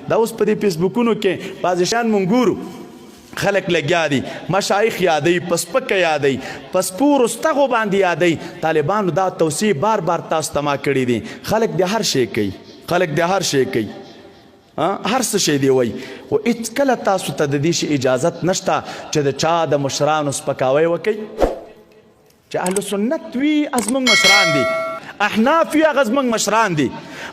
دا اوس په دې فیسبوکونو کې بعضې شیان مونږ ګورو، خلک لګیا دي مشایخ یادوي، په سپکه یادوي، په سپورو ستغو باندې یادوي. طالبانو دا توصیې بار بار تاسو ته ما کړي دي. خلک د هر شی کوي، خلک د هر شی کوي، هر څه شی دی وایي، خو هېڅکله تاسو ته د دې شي اجازت نشته چې د چا د مشرانو سپکاوی وکئ. چې اهل سنت وي زموږ مشران دي، احناف وي هغه زموږ مشران دي.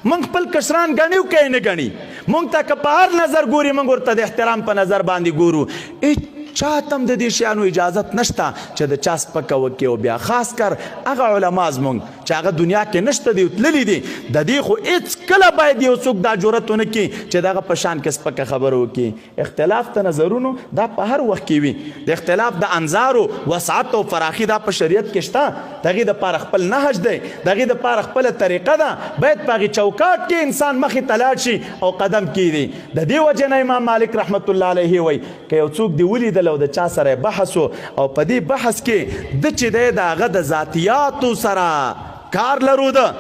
موږ خپل کشران ګڼي او که یې نه ګڼي، موږ ته که په هر نظر ګوري موږ ورته د احترام په نظر باندې ګورو. هېچا ته هم د دې شیانو اجازت نشته چې د چا سپکه وکړي، او بیا خاص کر هغه علما زموږ چې هغه دنیا کې نشته دي او تللي دي، د دې خو هېڅکله باید یو څوک دا جرأت ونه کړي چې دغه په شان کې سپکه خبره وکړي. اختلاف د نظرونو دا په هر وخت کې وي، د اختلاف د انظارو وسعت او فراخي دا په شریعت کې شته. د هغې دپاره خپل نهج دی، د هغې دپاره خپله طریقه ده، باید په هغې چوکاټ کې انسان مخې ته لاړ شي او قدم کېږدي. د دې وجې نه امام مالک رحمت الله علیه وایي که یو څوک دې ولیدل او د چا سره بحث و او په دې بحث کې د چې دی د هغه د ذاتیاتو سره کار لرو، ده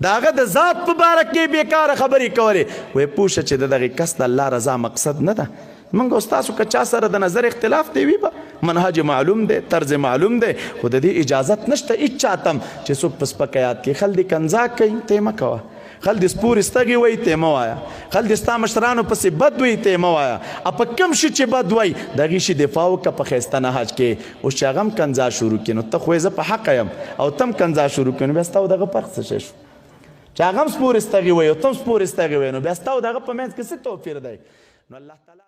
د هغه د ذات په باره کې بیکاره خبرې کولې، وایي پوه شه چې د دغې کس د الله رضا مقصد نه ده. موږ او ستاسو که چا سره د نظر اختلاف دی وي به، منهج معلوم دی، طرز معلوم دی، خو د دې اجازت نشته هیچا ته هم چې څوک په سپکه یاد کړي. خل دې کنځا کوي ته یې مه کوه، خل دې سپورې ستغې وایي ته یې مه وایه، خل دې ستا مشرانو پسې بد وایي ته یې مه وایه. په کوم شي چې بد وایي د هغې شي دفاع وکړه په ښایسته نهج کې. اوس چې هغه هم کنځا شروع کړي نو ته خو یې زه په حقه یم او ته هم کنځا شروع کړي نو بیا ستا او د هغه فرق څه شی شو؟ چې هغه هم سپورې ستغې وایي او ته هم سپورې ستغې وایي نو بیا ستا او د هغه په منځ کې څه توپیر دی؟ نو الله تعالی